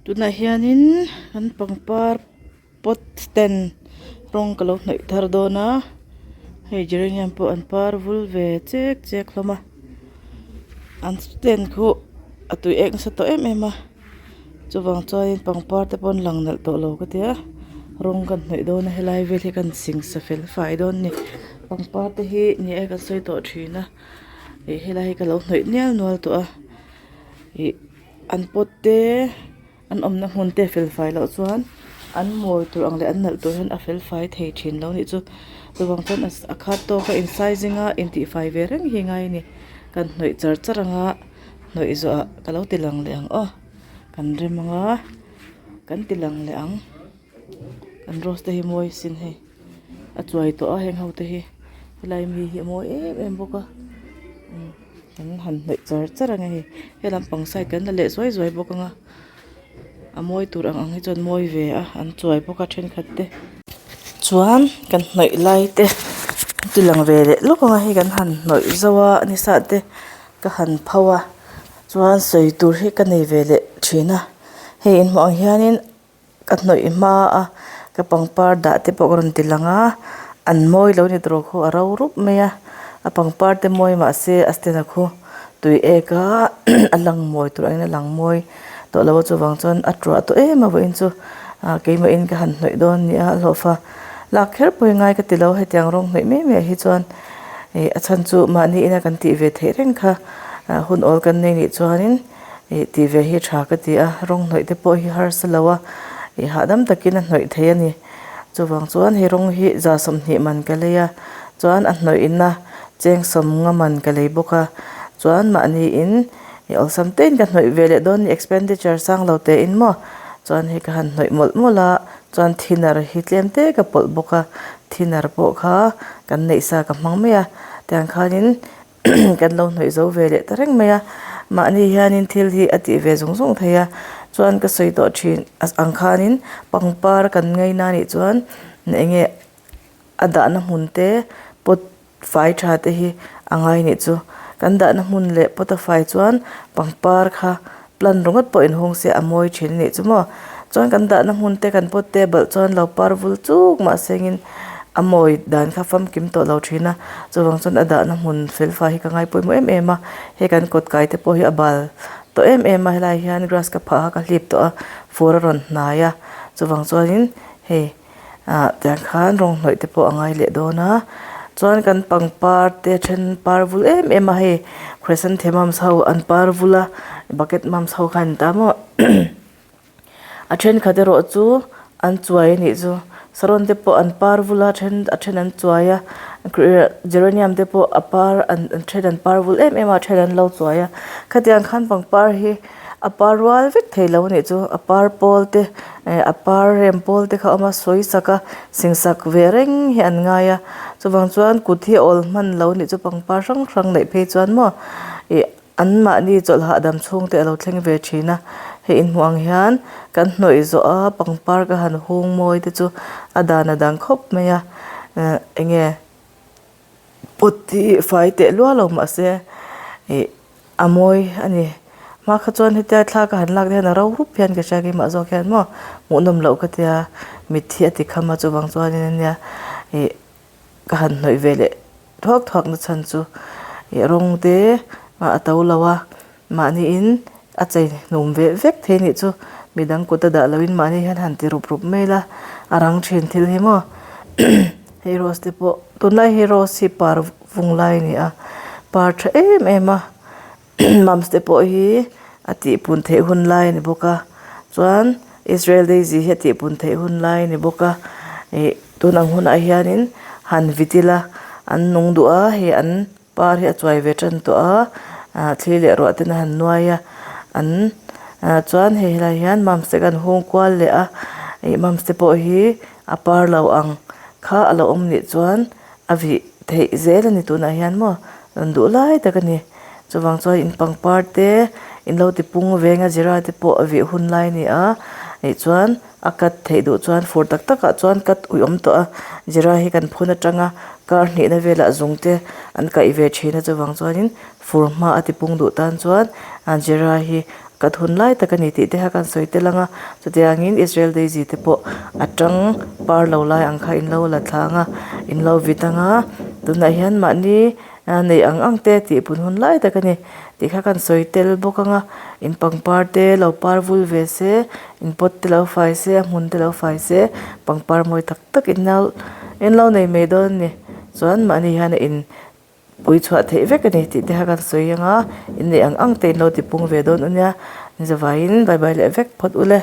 Tunah hianin kan pangpar pot stand rawng ka lo hnawih thar dawn a hei geranium pawh an par vul ve chek chek hlawm a an stand khu a tuiek nasa tawh em em a chuvang chuanin pangpar te pawh an lang nalh tawh lo ka tia rawng kan hnawih dawn a helai vel hi kan singsa fel fai dawn a ni pangpar te hi ni e kan sawi tawh thin a ih helai hi ka lo hnawih nial nual tawh a ih an pot te an awmna hmun te fel fai loh chuan an mawi tur ang leh an nalh tur hian a fel fai thei thin lo nih chu chuvang chuan a khat tawk a in size zinga intih fai ve reng hi ngai a ni kan hnawih char char anga hnawih zawh ah ka lo ti lang leh ang aw kan rem anga kan ti lang leh ang kan rose te hi mawi sin hei a chuai tawh a heng ho te hi helai mi hi a mawi em em bawk a kan han hnawih char char ang e hei he lampang side kan la leh zuai zuai bawk ang a a mawi tur ang ang hi chuan mawi ve a an chuai bawk a thenkhat te chuan kan hnawih lai te an ti lang ve leh lawk ang a hei kan han hnawih zo a ni sat te ka han pho a chuan sawi tur hi ka nei ve leh thin a hei inhmuh ang hianin. Ka hnawih hma a ka pangpar dah te pawh ka rawn ti lang a an mawi lo ni tawh khaw a ro rup mai a a pangpar te mawi mah se a stand a khu tui ek a a lang mawi tur angin a lang mawi tawh lo a chuvang chuan a tuah tawh em a vawiin chu ah keimah in ka han hnawih dawn a ni a hlawhfa lak kher pawh hi ngai ka ti lo hetiang rawng hnawih mai mai ah hi chuan ih a chhan chu mahni ina kan tih ve theih reng kha ah hun awl kan nei nih chuanin. Ih tih ve hi tha ka ti a rawng hnawih te pawh hi harsa lo a ih hahdam takin a hnawih thei a ni chuvang chuan he rawng hi za 20 man ka lei a chuan a hnawih na cheng 50 man ka lei bawk a chuan mahni in ih awlsam te in ka hnawih ve leh dawn a ni expenditure sang lo teh in maw chuan hei ka han hnawih mawlh mawlh a chuan thinner hi tlem te ka pawlh bawk a thinner pawh kha kan neih sa ka hmang mai a tiang khanin. Kan lo hnawih zo ve leh ta reng mai a, mahni hianin thil hi a tih ve zung zung thei a, chuan ka sawi tawh thin ang khanin pangpar kan ngaina nih chuan eng nge a dahna hmun te pot fai tha te hi a ngai nih chu, kan dahna hmun leh pot a fai chuan pangpar kha plant ringawt pawh inhung se a mawi thin a nih chu maw chuan kan dahna hmun te kan pot te balh chuan lo par vul chuk mah sengin a mawi dan kha famkim tawh lo thin a chuvang chuan a dahna hmun fel fai hi ka ngai pawimawh em em a hei kan kawt kai te pawh hi a bal tawh em em a helai hian grass ka phah a ka hlip tawh a fur a rawn hnai a chuvang chuanin hei. Ah tiang khan rawng hnawih te pawh a ngai leh dawn a chuan kan pangpar te then par vul em em a hei chrysanthemums ho an par vul a bucket mums ho kha an ta maw a thenkhat erawh chu an chuai a nih chu saron te pawh an par vul a then a then an chuai a geranium te pawh a par an then an par vul em em a a then an lo chuai a khatiang khan pangpar hi. A par rual vek thei lo a nih chu a par pawl te eh a par rem pawl te kha a awm a sawi sak a singsak ve reng hi an ngai a chuvang chuan kut hi a awl hman lo a nih chu pangpar hrang hrang neih phei chuan maw ih an mahni chawlh hahdam chhung te a lo thleng ve thin a hei inhmuh ang hian kan hnawih zawh a pangpar ka han hung mawi te chu a dan a dang khawp mai a eh eng nge pot hi fai teh luah lo mahse ih. A mawi a ni. Hma kha chuan hetia thla ka han lak te hian a ro rup hian ka hria keimah zawk hian maw hmuhnawm loh ka tia mitthi a ti kham a chuvang chuanin ania ih ka han hnawih ve leh thuak thuak na chhan chu ih rawng te a to lo a mahniin a chei hnum ve vek thei nih chu midang kut a dah loin mahni hian han ti rup rup mai ila a rang thin thil hi maw hei rose te pawh tunlai hi rose hi par vung lai a ni a par tha em em a mums te pawh hi a tih pun theih hun lai a ni bawk a chuan Israel daisy hi a tih pun theih hun lai a ni bawk a ih tun ang hunah hianin han vit ila an nung duh a hei an par hi a chuai ve tan tawh a ah thli leh ruah ten a han nuai a an ah chuan hei helai hian mums te kan hung kual leh a ih mums te pawh hi a par lo ang kha a lo awm nih chuan. A vih theih zel a ni tunah hian maw rawn duh lai tak a ni chuvang chuan in pangpar te in lo ti pung veng a zira te pawh a vih hun lai a ni a ih chuan a cut theih duh chuan fur tak tak ah chuan cut ui awm tawh a zira hi kan phun atanga kar hnihna velah zung te an kaih ve thin a chuvang chuanin fur hma a ti pung duh tan chuan zira hi. Kat hun lai tak a ni tih te kha kan sawi tel ang a chutiangin Israel daisy te pawh a tang par lo lai ang kha in lo la thla ang a in lo vit ang a tunah hian mahni neih ang ang te tih pun hun lai tak a ni tih kha kan sawi tel bawk ang a in pangpar te lo par vul ve se in pot te lo fai se a hmun te lo fai se pangpar mawi tak tak in lo in lo nei mai dawn a ni chuan mahni hian a in Pui chhuah theih vek a ni tih te kha kan sawi ang a, inneih ang ang te in lo ti pung ve dawn a nia, ni zavaiin bye bye leh vek phawt u le.